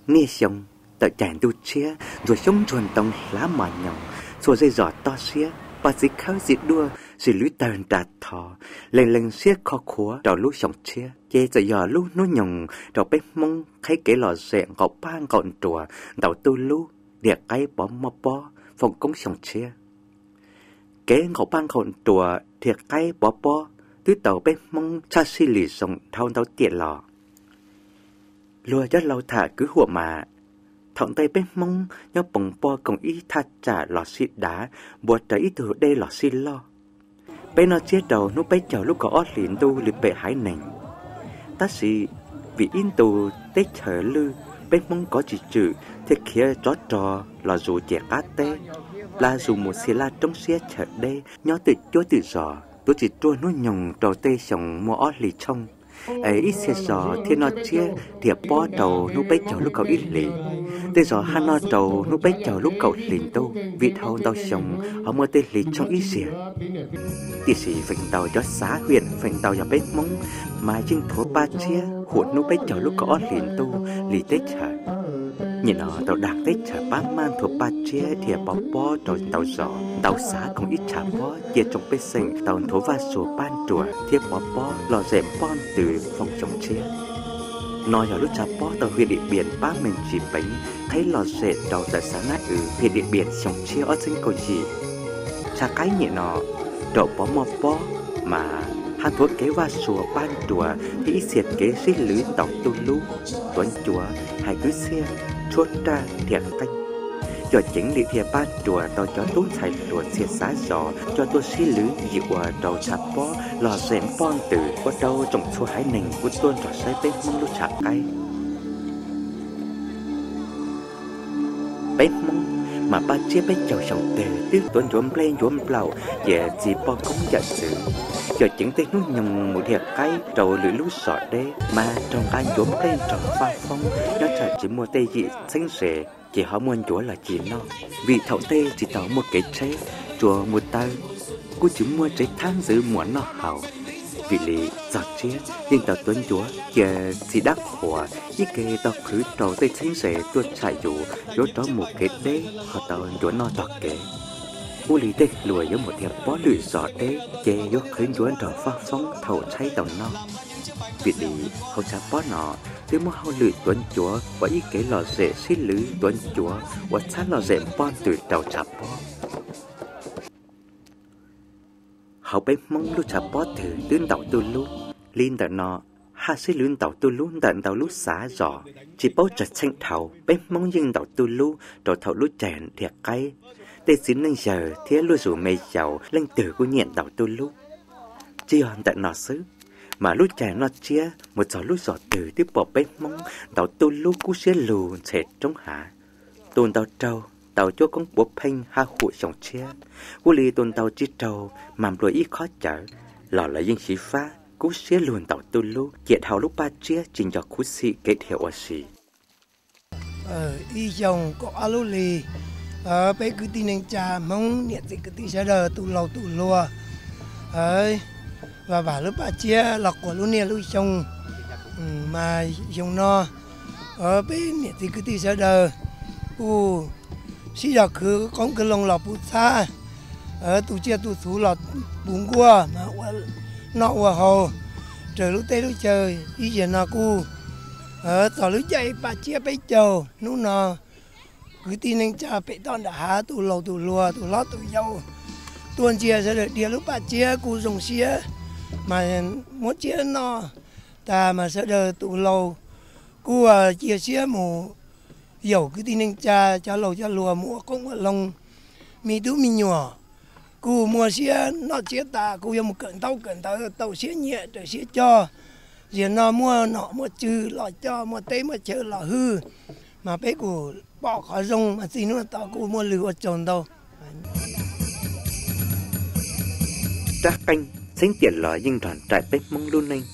Niaj xyoo, tawm cais ntuj tshiab, ntxuag xyoob ntxuag ntoo hlav mos nyoos, txhua zej zos toj siab, poj txiv khawb txiv duaj, sis lwv tawg nra tho, lees lees siab kho khuav rau lub xyoo tshiab, ces txawm yog lub hnub nyoog rau peb Hmoob qhib kev lom zem nqaum paj nqaum nruas, ntaus tuj lub, dhia qaib pov moj pob, foom koob xyoo tshiab. Kev nqaum paj nqaum nruas, dhia qaib pov pob twb tau peb Hmoob tshaj sij lim zoo dhau ntau tiam los. Luag cov laus tham kwv huam mas, thaum ntej peb Hmoob nyob poos poj koom ib thaj tsam los sij dav, npua raws ib tug dej los sij loj. Peb noj tsiab rau hnub peb caug lub kaum ob hlis ntuj li pem haiv neeg. Tab sis vim ib ntu teb chaws lwj, peb Hmoob kov tsis tswm thiaj khiav tsov rog los zus ces qab teb, plas zus mus xia laj roob siab chaw deb nyob twm cuab twm zos, tuav tsis ruaj hnub nyoog rau tej xyoo muaj ob hlis tshooj. Es ib txhia zos thiaj noj tsiab dhia pob rau hnub peb caug lub kaum ib hlis, tej zos haj noj rau hnub peb caug lub kaum hlis ntuj, vim dhau ntau xyoo ho muaj tej hlis tshooj ib zaug. Tiam sis feem ntau cov xav hwm feem ntau yog peb Hmoob mas yeej nthuav paj tsiab huam hnub peb caug lub kaum ob hlis ntuj li teb chaws. Nim no tau dag teb chaws pab maj nthuav paj tsiab dhia pov pob rau ntau zos, ntau xav koom ib tshav pob cia tsoom pej xeem tau nthuav vaj suas paj nruas thiab pov pob lom zem npoj ntws foom xyoo tshiab. No yog lub tshav pob tau hwj dim piam pab meej tsis peev qhib lom zem rau tawm xav nab w hwj dim piam xyoo tshiab ob txhiab kaum yim. Tshav qaib nim no raum pov moj pob mas haj nthuav kev vaj suas paj nruas thiab ib txhia kev sib lwv ntaus tuj lub, tuav ncuav, hais kwv txhiaj, tshuab raj, dhia qeej. Yog ceev li dhia paj nruas tau cov tub ntxhais hluas txhia xav zos coj tuaj sib lwv yim ua rau tshav pob lom zem npoj ntws ua rau tsoom txhua haiv neeg kuj tuaj nrog saib peb Hmoob lub tshav qaib. Peb Hmoob mas paj tsiab peb caug xyoo twg twb tuav ncuav nplej ncuav nplaum ces txi poj koob yawm txwv. Yog ceev tej hnub nyoog mus dhia qaib rau lwm lub zos deb mas raug nqa ncuav nplej nrog faj foob nyob tsam tsis muaj tej yim txheeb ze ces ho muaj ncuav los ci noj. Vim thaum ntej tsis tau muaj kev tsheb, tsuas mus taw, kuj tsis muaj tsev thab ntxwv muas noj haus. Vim li txog tsiab yeej tau tuav ncuav cia txi dab qhuas ib ke tau qhwv rau tej txheeb ze tuaj tsham yus yuav rov mus kev deb ho tau ncuav noj tog kev. Ua li tej hluas yuav mus dhia pob lwm zos deb ces yuav qhwv ncuav nrog faj foob thaum tshaib tau noj. Vim li hauv tshav pob no twb muaj hauj lwm tuav ncuav ua ib kev lom zem sib lwv tuav ncuav ua txhab lom zem npoj ntws rau tshav pob. Hauv peb Hmoob lub tshav pob twg twb ntaus tuj lub. Li ntawm no, haj sib lwv ntaus tuj lub ntawm ntau lub xav zos, tsis paub tsawg txheej dhau peb Hmoob yeej ntaus tuj lub rau thaum lub caij dhia qaib. Tej txiv neej yawg thiab luag zus me yaus leej twg kuj nyiam ntaus tuj lub. Tsis yog ntawm no xwb, mas lub caij noj tsiab mus txog lub zos twg twb pom peb Hmoob ntaus tuj lub kub siab lug ntxhe roob hav. Tus ntaus raug tau cuab koob puav pheej haj huam xyoo tshiab, ua li tus ntaus tsis raug mas nplua ib khob cawv los lawv yeej xyiv fab kub siab lug ntaus tuj lub cia dhau lub paj tsiab tsis nco khuv xim kev dhia ua si. Ib xyoo kaum ob lub hli, peb kwv tij neej tsa Hmoob niam txiv kwv tij sawv daws tus laus tus hluas vam vam lub paj tsiab los quas lub niaj lub xyoo. Mas xyoo no peb niam txiv kwv tij sawv daws kuj sib zog khwv qoob khwv loo los puv txhab, tu tsiaj tu txhuv los puv nkuaj mas ua noj ua haus raws lub teb lub chaw. Ib zaug no kuj txog lub caij paj tsiab peb caug hnub no, kwv tij neej tsa pem toj nram hav tus laus tus hluas tus hlob tus yau tuaj ntsia sawv daws dhia lub paj tsiab kuj zoo siab, mas muab tsiab noj tas mas sawv daws tus laus kuj cia siab mus yaum kwv tij neej tsa cov laus cov hluas mus ua qoob ua loo. Me tub me nyuam kuj muaj siab noj tsiab tas kuj yuav mus kawm ntaub kawm ntawv tau siab nyiam raws siab coj. Ziag no muaj nom muaj tswv los coj, muaj teb muaj chaw los hwj, mas peb kuj pom qhov zoo mas txij hnub no tod kuj muaj lwg ua tsaug ntau. Rab qeej txheeb tiam los yeej nrog nraim peb Hmoob lub neej.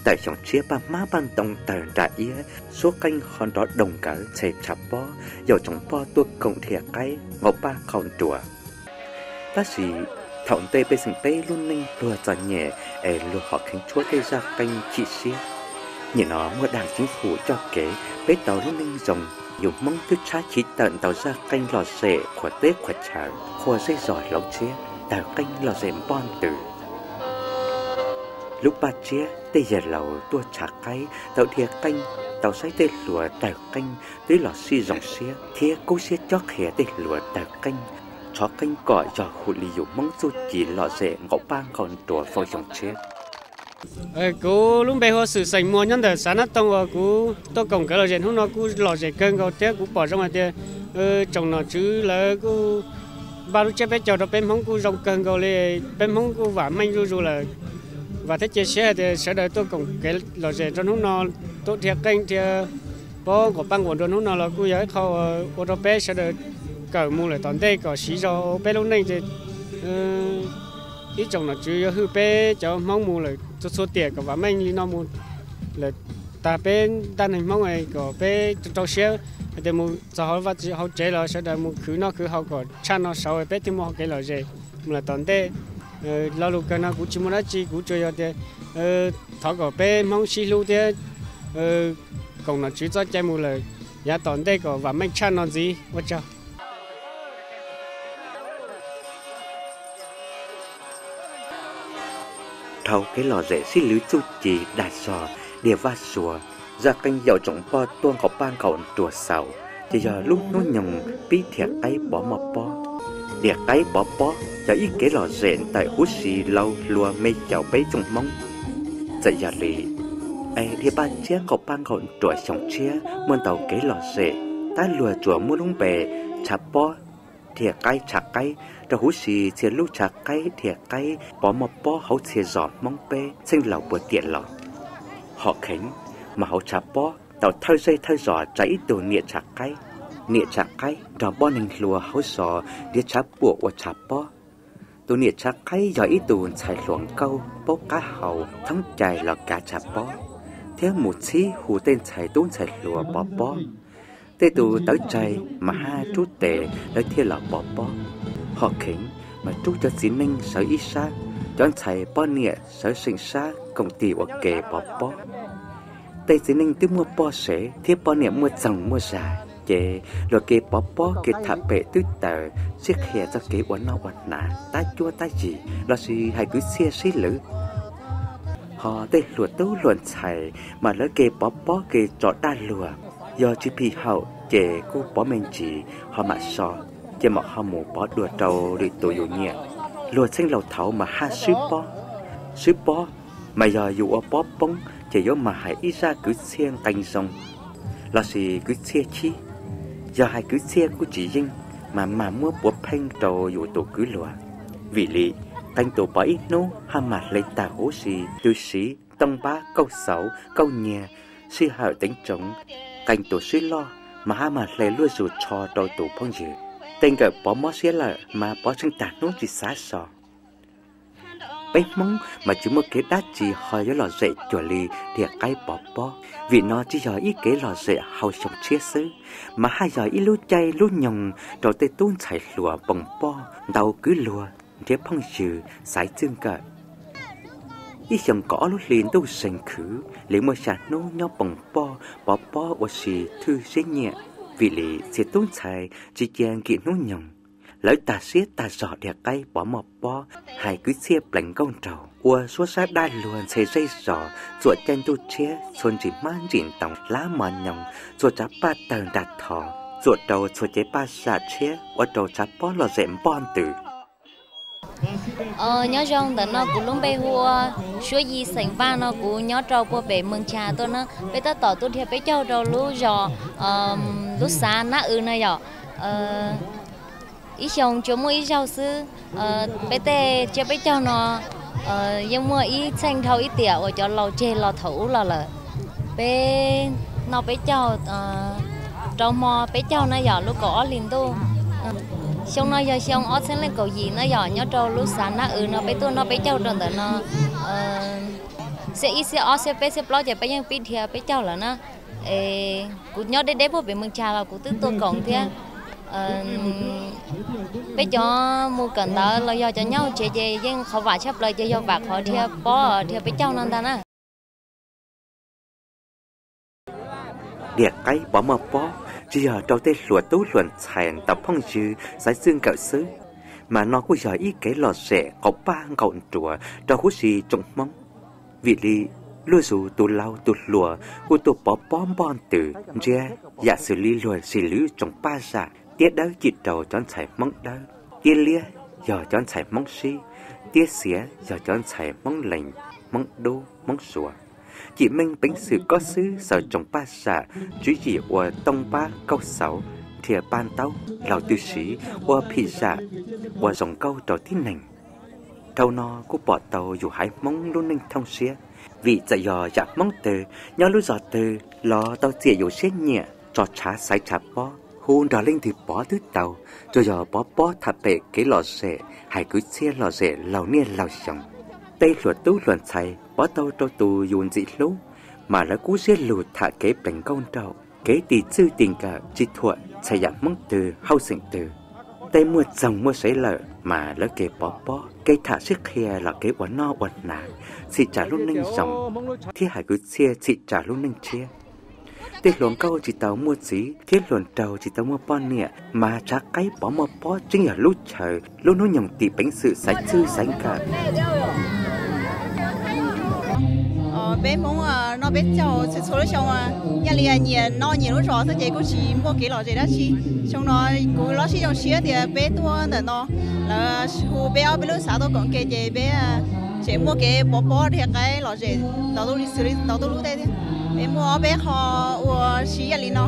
Tawm xyoo tshiab paj hmab paj ntoo tawg nra iab, suab qeej ho nrov doog nkawv ntxhe tshav pob, yaum tsoom poj tuaj koom dhia qaib nqaum paj nqaum nruas. Tab sis thaum ntej pej xeem teb lub neej pluag txom nyem es luag ho kheev tshuab tej zaj qeej chim siab. Nim no muaj daag ceev fum coj kev, peb tau lub neej zoo, yus Hmoob twb tshab chiv tawm ntau zaj qeej lom zem qhuas teb qhuas chaw, qhuas zej zos hloov tshiab, tawg qeej lom zem npoj ntws. Lub paj tsiab tej yawg laus tuaj tshav qaib tau dhia qeej, tau saib tej hluas tawg qeej twb los sij zoo siab thiab kub siab cob qhia tej hluas tawg qeej, tshov qeej kom yog hum li yus Hmoob txuj ci lom zem nqaum paj nqaum nruas foob xyoo tshiab. Kuv lub npe hu ua Xwm Xeem Muas nyob ntawm xav Nab Toog uas kuv tuaj koom kev lom zem hnub no kuj lom zem kawg nkaus thiab kuv pom zoo hais tias tsoom nom tswv lawv kuj npaj lub tsiab peb caug rau peb Hmoob kuj zoo kawg nkaus li. Peb Hmoob kuj vam meej zuj zus lawm. Vam thiab cia siab hais tias sawv daws tuaj koom kev lom zem rau hnub no, tuaj dhia qeej dhia pob nqaum paj nqaum nruas hnub no los kuj yog ib qho ua rau peb sawv daws kawm mus lawm tom ntej kom siv zog ua peb lub neej ces ib tsoom nom tswv yuav hwj peb cov Hmoob mus lawm txhua txhua tiam kom vam meej li no mus lawm. Tag peb ntaj neeg Hmoob kom peb rau siab hais tias mus txog hauv vaj hauv tsev los sawv daws mus khwv noj khwv haus kom tshaj no saud peb thiaj muaj hau kev lom zem mus lawm tom ntej. Lo lus kawg no kuv tsis muaj dab tsi, kuv tsuas yog tias thov kom peb Hmoob sib hlub thiab koom nom tswv txoj cai mus lawm yav tom ntej kom vam meej tshaj no ntxiv. Ua tsaug. Dhau kev lom zem sib lwv txuj ci dag zog, dhia vaj suav, zaj qeej yaum tsoom poj tuaj nqaum paj nqaum nruas xaus, ces yog lub hnub nyoog pib dhia qaib pov moj pob. Dhia qaib pov pob yog ib kev lom zem ntawm huv si laus hluas me caum peb tsoom Hmoob. Txawm yog li, es dhia paj tsiab nqaum paj nqaum nruas xyoo tshiab muaj ntau kev lom zem, tab luag tsuas muab lub npe tshav pob dhia qaib tshav qaib rau huv si txhia lub tshav qaib dhia qaib pov moj pob hauv txhia zos Hmoob peb txheej laus puag tiam los. Hom kheev, mas hauv tshav pob tau thawj zej thawj zos tsa ib tug niam tshav qaib. Niam tshav qaib nrog npoj neeg hluas hauv zos nrhiav tshav puam ua tshav pob. Tus niam tshav qaib yog ib tug ntxhais hluas nkauj paub qab hau thoob cai los kav tshav pob, thiab mus txhib hu tej ntxhais tub ntxhais hluas pov pob. Tej tus tawv tsai mas haj rub tes lawv thiaj los pov pob. Hom kheev mas rub cov txiv neej sawv ib sab, cov ntxhais poj niam sawv seem sab koom tig ua ke pov pob. Tej txiv neej twb muaj poj sev thiab poj niam muaj txoog muaj zag, ces luag kev pov pob kev tham pem twb taws, sib qhia txoj kev ua noj ua hnav, tab cuab tab yim, lossis hais kwv txhiaj sib lwv. Ho tej hluas tub hluas ntxhais mas lawv kev pov pob kev tso daj luag, yog tsis phim haum ces kuj pov me ntsis ho mam so, ces mam ho mus pov dua rau lwm tus yus nyiam. Luag txheej laus thaud mas haj swb pob. Swb pob mas yog yus ua pob poob ces yuav mas hais ib zaj kwv txhiaj nqee zoo lossis kwv txhiaj chib. Yog hais kwv txhiaj kuj tsis yeej, mas mas muab puav pheej rau yus tus kwv luag. Vim li qee tus pov ib hnub haj mas hle tag huv si, tw siv, tooj npab, kauj xauv, kauj nyiag, sij hawm teev tsoov. Qee tus swb loj mas haj mas hle luaj zus tsho rau tus phooj ywg. Tej nkawm pov mob siab lawm mas pov tsheej tag hnub tsis xav so. Peb Hmoob mas tsis muaj kev dab tsi ho yuav lom zem cuag li dhia qaib pov pob, vim no tsis yog ib kev lom zem hauv xyoo tshiab xwb, mas haj yog ib lub caij lub nyoog rau tej tub ntxhais hluas npoos poj, ntaus kwv luag, nrhiav phooj ywg, xaiv txij nkawm. Ib xyoo kaum ob lub hli ntuj zeeg khwv li muaj xya hnub nyob npoos poj pov pob ua si thwj siab nyiam, vim li txhia tub ntxhais tsis cia nkim hnub nyoog. Lawv tag siab tag zog dhia qaib pov moj pob, hais kwv txhiaj plees nkauj nraug, ua suab sab daj luag ntxhe zej zos, txuam caij ntuj tshiab txhua ntsis hmab ntsis ntoo hlab mos nyoos, txhua tsav paj tawg nrag tho, txuam rau txhua cev paj sam tshiab ua rau tshav pob lom zem npoj ntws. Nyob zoo, ntawm no kuv lub npe hu ua Suab Yi xeem Vaj no, kuv nyob rau puag pem Meeg Tshas tuaj na. Peb tab tom tuaj dhia peb caug rau lub zos, lub xav Nab Ws no yom. Ib xyoo tsuas muaj ib zaug xwb. Peb tej tsiab peb caug no yeej muaj ib txheej dhau ib tiam uas cov laus tseg los thaum ub los lawm. Peb noj peb caug rau hmo peb caug na yom, lub kaum ob hlis ntuj. Xyoo no yog xyoo ob txhiab leej kaum yim na yom, nyob rau lub xav Nab Ws no peb tuaj noj peb caug rau ntawm no. Xiab ib, xiab ob, xiab peb, xiab plaub ces peb yeej pib dhia peb caug lawm na. Es kuv nyob deb deb puag pem Meeg Tshas los kuv twb tuaj koom thiab. Peb cov mus kawm ntawv los yog cov nyob hauv tsev ces yeej qhov vam tshaj plaws ces yog vam qhov dhia pob dhia peb caug no ntag na. Liam qaib pov muaj pob tsis yog rau tej hluas tub hluas ntxhais ntawm phooj ywg xaiv txwj nkawm xwb, mas no kuj yog ib kev lom zem qaum paj nqaum nruas rau huv si tsoom Hmoob. Vim li luag zus tus laus tus hluas kuj tuaj pov pob npoj ntws ntsia yam xws li luag sis lwv tsoom paj zam, tiab dawb cim rau cov ntxhais Hmoob dawb, tiab liab yog cov ntxhais Hmoob sib, tiab xiav yog cov ntxhais Hmoob Lees, Hmoob Dub, Hmoob Suav. Cim meej peev xwm kob xwb xaws tsoom paj zam, tswv yim ua tooj pab kauj xauv, nrhiav paj ntaub, laus twg siv ua phim zam, ua zoo nkauj rau tib neeg. Dhau no kuj pom tau yus haiv Hmoob lub neej thooj siab, vim txawm yog yam Hmoob twg nyob lub zos twg los tau txiam yus siab nyiam tso tshav xaiv tshav pob, hu nrog leej twg pov twb tau, tsuas yog pov pob tham pem kev lom zem, hais kwv txhiaj lom zem laug niaj laug xyoo. Tej hluas tub hluas ntxhais pov tau rau tus yus ntxim hlub, mas lawv kub siab lug tham kev plees nkauj nraug, kev tis txwj tis nkawm tsis thuam txhais yam Hmoob twg hauj xeem twg. Tej muaj txoog muaj sev lawm mas lawv kev pov pob, kev tham sib qhia los kev ua noj ua hnav, txhim tsam lub neej zoo, thiab hais kwv txhiaj txhim tsam lub neej tshiab. Tej hluas nkauj tsis tau muaj txiv thiab hluas nraug tsis tau muaj poj niam mas tshav qaib pov muaj pob tseeb yog lub chaw lub hnub nyoog tim peev xwm xaiv txwj xaiv nkawm. Peb Hmoob noj peb caug txhua txhua lub xyoo, yam li nyias noj nyias lub zos xwb ces kuj tsis muaj kev lom zem dab tsi. Xyoo no kuv loj sib zoo siab tias peb tuaj ntawm no, lawv hu peb ob peb lub xav tuaj koom kev ces peb tseem muaj kev pov pob dhia qaib lom zem ntau tuj lub tej thiab. Peb muaj ob peb qho ua si yam li no.